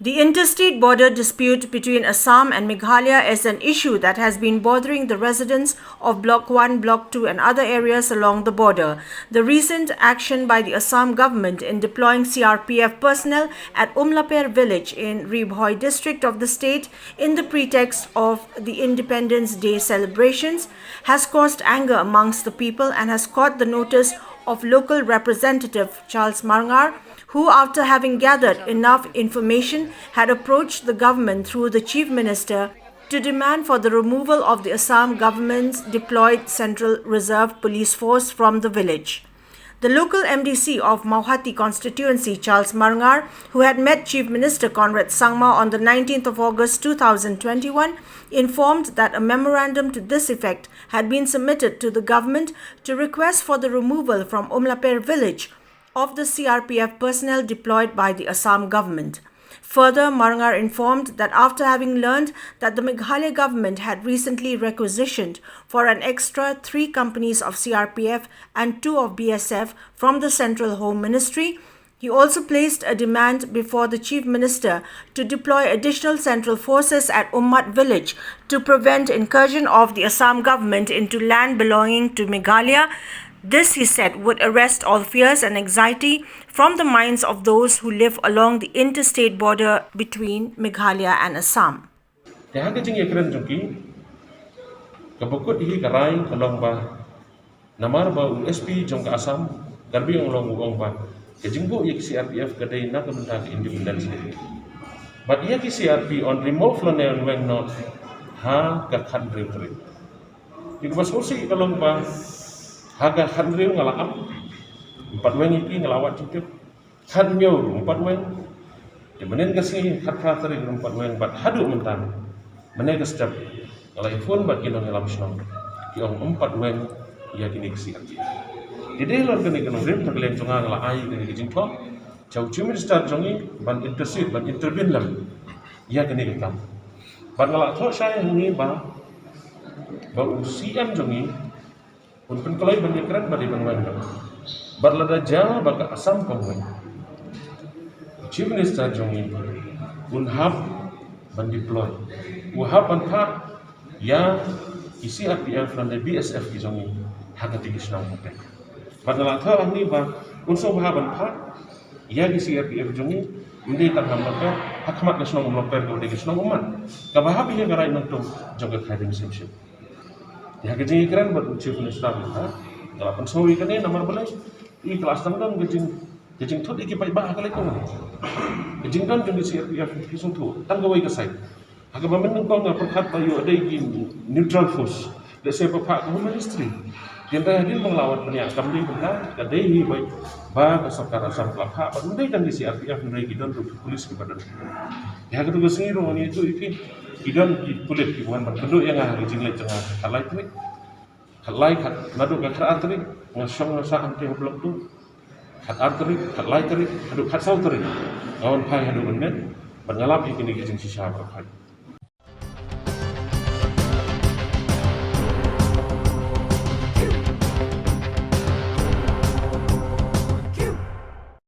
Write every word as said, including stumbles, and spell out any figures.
The interstate border dispute between Assam and Meghalaya is an issue that has been bothering the residents of Block one, Block two, and other areas along the border. The recent action by the Assam government in deploying C R P F personnel at Umlaper village in Ri Bhoi district of the state in the pretext of the Independence Day celebrations has caused anger amongst the people and has caught the notice of local representative Charles Marngar, who, after having gathered enough information, had approached the government through the Chief Minister to demand for the removal of the Assam government's deployed Central Reserve Police Force from the village. The local M D C of Mawhati constituency, Charles Marngar, who had met Chief Minister Conrad Sangma on the nineteenth of August two thousand twenty-one, informed that a memorandum to this effect had been submitted to the government to request for the removal from Umlaper village of the C R P F personnel deployed by the Assam government. Further, Marngar informed that after having learned that the Meghalaya government had recently requisitioned for an extra three companies of C R P F and two of B S F from the Central Home Ministry, he also placed a demand before the Chief Minister to deploy additional central forces at Ummat village to prevent incursion of the Assam government into land belonging to Meghalaya. This, he said, would arrest all fears and anxiety from the minds of those who live along the interstate border between Meghalaya and Assam. Te ha ka jingïakren jong ki, ka ba kut hi ka rai ka long ba, namar ba u S P jong ka Assam, Karbi Anglong, u ong ba ka jingbuh ïa ki C R P F ka dei na ka bynta ka Independence Day. Bad ïa ki C R P yn remove lane yn weng noh ha ka khathynriew tarik. Ïa ka ba sngewsih ka long ba ha ka khathynriew nga la ap, ym pat weng ïa ki, nga la wad jingtip. Khathynñiew ruh ym pat weng. Te mynnin ka sngi khatphra tarik ruh ym pat weng, bad haduh mynta, mynne ka step, nga la ïa phone bad ki nongïalam shnong, ki ong ym pat weng ïa kine ki C R P F. Te dei halor kane ka nongrim, ha ka liang jong nga, nga la ai kane ka jingthoh sha u Chief Minister jong ngi ban intercede, ban intervene lem ïa kane ka kam. Bad nga la thoh shai hangne ba, ba u C M jong ngi un pynkloi ban ïakren bad ban weng noh. Bad lada jia ba ka Assam kam weng, Chief Minister jong ngi un hap ban deploy, u hap ban phah ïa ki C R P F lane B S F ki jong ngi ha kata ki shnong hangtei. Bad nga la thoh hangne ba un sngewbha ban phah ïa ki C R P F jong ngi, ym dei tang ha Umlaper, ha khmat ka shnong Umlaper, ka dei ka shnong Ummat, ka ba hap ïa ka rai nongtuh jong ka Khyndai Sip. Te ha ka jingïakren bad u Chief Minister mynta, nga la pynsngew ïa kane namar balei, i ka la sdang don ka jing, ka jingthut ïa ki paidbah ha ka leit kawei. Ka jingdon jong ki C R P F ki sngewthuh tang kawei ka side. Ha kaba mynnyngkong nga pyrkhat ba ïoh dei ki neutral force, lehse ba phah ka Home Ministry. Hynrei hadien ba nga la wad bniah, kam dei kumta, ka dei hi ba, ba ka sorkar Assam ka la phah, bad ym dei tang ki C R P F, hynrei ki don ruh ki police kiba don. Ïa katu ka sngi ruh ngi ïathuh ïa phi, ki don ki pulit kiba wan ban kynduh ïa nga ha ka jingleit jong nga, khatlai tarik. Khatlai, khat, naduh ka khatar tarik nga shong nga sah hangtei ha Block two. Khatar tarik, khatlai tarik, haduh khatsaw tarik nga wan phai haduh mynmiet bad nga lap ïa kine ki jingshisha baroh.